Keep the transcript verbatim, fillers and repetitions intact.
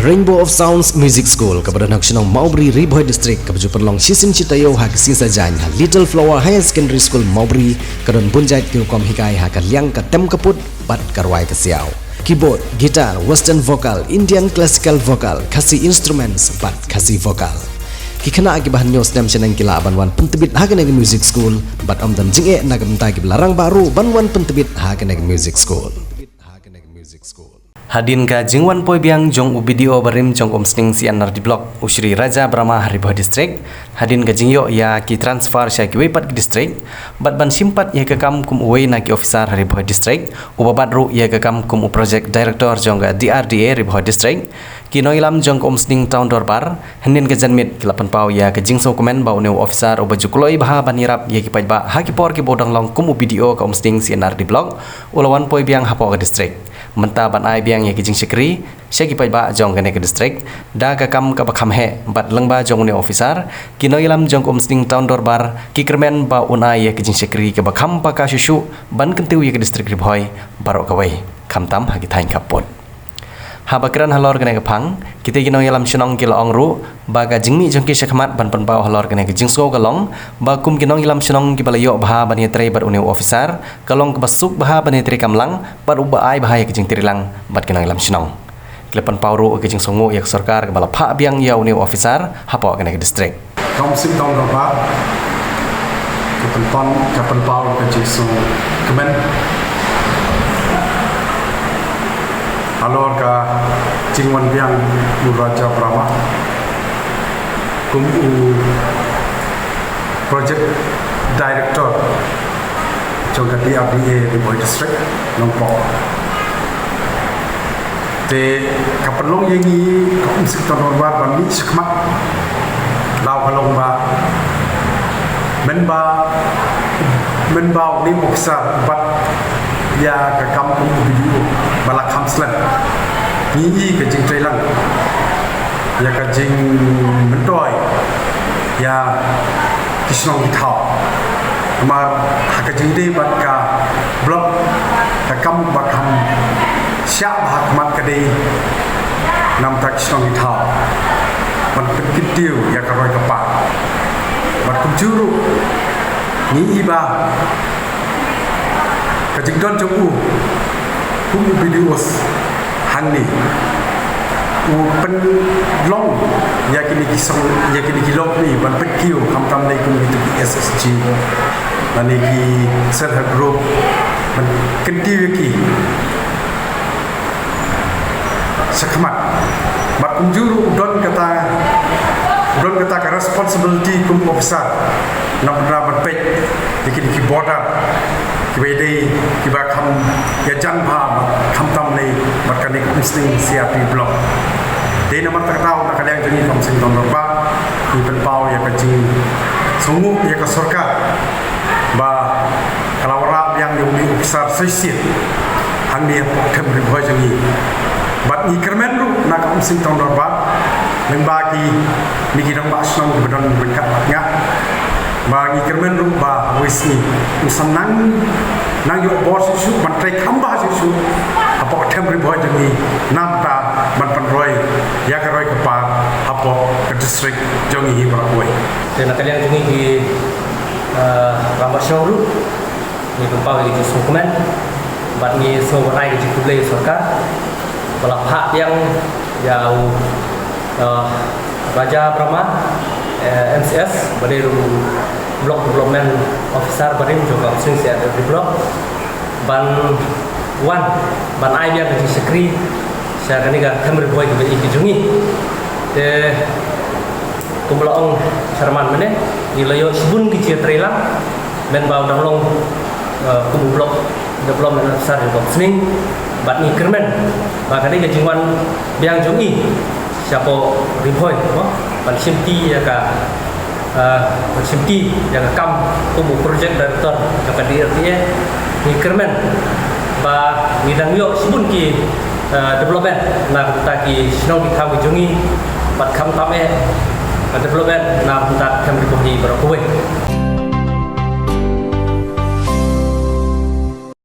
Rainbow of Sounds Music School, kaba don ha ka shnong Mawbri, Ri Bhoi District, kaba ju pynlong shisien shi taïew ha ka sngi Saitjaiñ ha Little Flower Higher Secondary School Mawbri, ka don bun jait ki rukom hikai ha ka liang ka tem ka put bad ka rwai ka siaw. Keyboard, guitar, western vocal, Indian classical vocal, Khasi instruments bad Khasi vocal. Ki khynnah kiba hynñiew snem shaneng ki lah ban wan pyntbit ha kane ka music school bad ym don jingeh na ka bynta kiba la rangbah ruh ban wan pyntbit ha kane ka music school. Hadien ka jingwan poi biang jong u B D O barim jong ka Umsning C and R D Block, u Shri Raja Brahma, ha Ri Bhoi District, hadien ka jingïoh ïa ki transfer sha kiwei pat ki district bad ban shim pat ïa ka kam kum uwei na ki officer ha Ri Bhoi District, uba bat ruh ïa ka kam kum u project director jong ka D R D A Ri Bhoi District, ki nongïalam jong ka Umsning Town Dorbar, hynnin ka janmiet ki la pynpaw ïa ka jingsngewkmen ba une u officer uba ju kloi bha ban ïarap ïa ki paidbah ha ki por kiba u dang long kum u B D O ka Umsning C and R D Block, u la wan poi biang hapoh ka district. Mynta ban ai biang ïa ki jingshakri sha ki paidbah jong kane ka district da ka kam kaba kham heh bad lyngba jong une u officer, ki nongïalam jong ka Umsning Town Dorbar ki kyrmen ba un ai ïa ki jingshakri kaba kham paka shuh shuh ban kyntiew ïa ka district Ri Bhoi baroh kawei, khamtam ha ki thaiñ khappud. Haba kren halor kane ka phang, kita ki nongïalam shnong ki la ong ruh ba ka jingmih jong ki shakhmat ban pynpaw halor kane ka jingsngew ka long ba kum ki nongïalam shnong kiba la ïoh bha ban ïatrei bad une u officer, ka long kaba suk bha ban ïatrei kam lang bad uba ai bha ïa ka jingtreilang bad ki nongïalam shnong. Ki la pynpaw ruh ka jingsngewnguh ïa ka sorkar kaba la phah biang ïa une u officer hapoh kane ka district. Ka Umsning Town Dorbar ka pynpaw, ka pynpaw ka jingsngewkmen halor ka jingwan biang u Raja Brahma kum u project director jong ka D R D A Ri Bhoi District, Nongpoh. Te ka pynlong ïa ngi ka Umsning Town Dorbar ban mih shakhmat, la ka long ba mynba, mynba une u officer u bat ïa ka kam kum u B D O ba la kham slem, ngi i ka jingtreilang ïa ka jingmyntoi ïa ki shnong ki thaw. Namar ha ka jingdei bad ka block, ka kam ba kham shah bha ha khmat ka dei namar ki shnong ki thaw ban pynkyntiew ïa ka roi ka par. Bad kumjuh ruh ngi i ba ka jingdon jong u kum u B D O hangne u pynlong ïa kine ki song, ïa kine ki lok ni ban pynkiew, khamtam lei kum ki S H G lane ki self help group, ban kyntiew ïa ki shakhmat. Bad kumjuh ruh u don kata, u don kata ka responsibility kum officer na pynra ban peit ïa kine ki border kiba ïadei, kiba kham ïajan bha, khamtam lei bad kane ka Umsning C R D Block. Dei namar kata, na ka liang jong ngi ka Umsning Town Dorbar, ngi pynpaw ïa ka jingsngewnguh ïa ka sorkar ba ka la wanrah biang ïa une u officer shisien hangne hapoh them Ri Bhoi jong ngi. Bad ngi kyrmen ruh na ka Umsning Town Dorbar, lyngba kine ki rangbah shnong kiba don ryngkat bad nga, ba ngi kyrmen ruh ba ha kawei sngi un sa nang, nang ïoh bor shuh shuh, ban trei kham bha shuh shuh hapoh them Ri Bhoi jong ngi, namar ban pynroi ïa ka roi ka par hapoh ka district jong ngi hi baroh kawei. Te na ka liang jong ngi ki, eh, rangbah shnong ruh, ngi pynpaw ïa ka jingsngewkmen bad ngi sngewbha ban ai ka jingkhublei ïa sorkar ba la phah biang ïa u, eh, Raja Brahma, eh, M C S, ba dei ruh u Block Development Officer barim jong ka Umsning C R D Block, ban wan ban ai biang ka jingshakri sha kane ka them Ri Bhoi kaba ïeit ka jong ngi. Te kumba la ong Chairman mynne, ngi la ïoh shibun ki jingïatreilang, mynba u dang long, eh, kum u Block Development Officer jong ka Umsning, bad ngi kyrmen ba kane ka jingwan biang jong i shapoh Ri Bhoi, mo, ban shimti ïa ka, eh, ban shimti ïa ka kam kum u project director jong ka D R D A, ngi kyrmen ba ngi dang ïoh shibun ki, eh, development na ka bynta ki shnong ki thaw ki jong ngi, bad khamtam eh, eh, development na ka bynta ka them Ri Bhoi baroh kawei.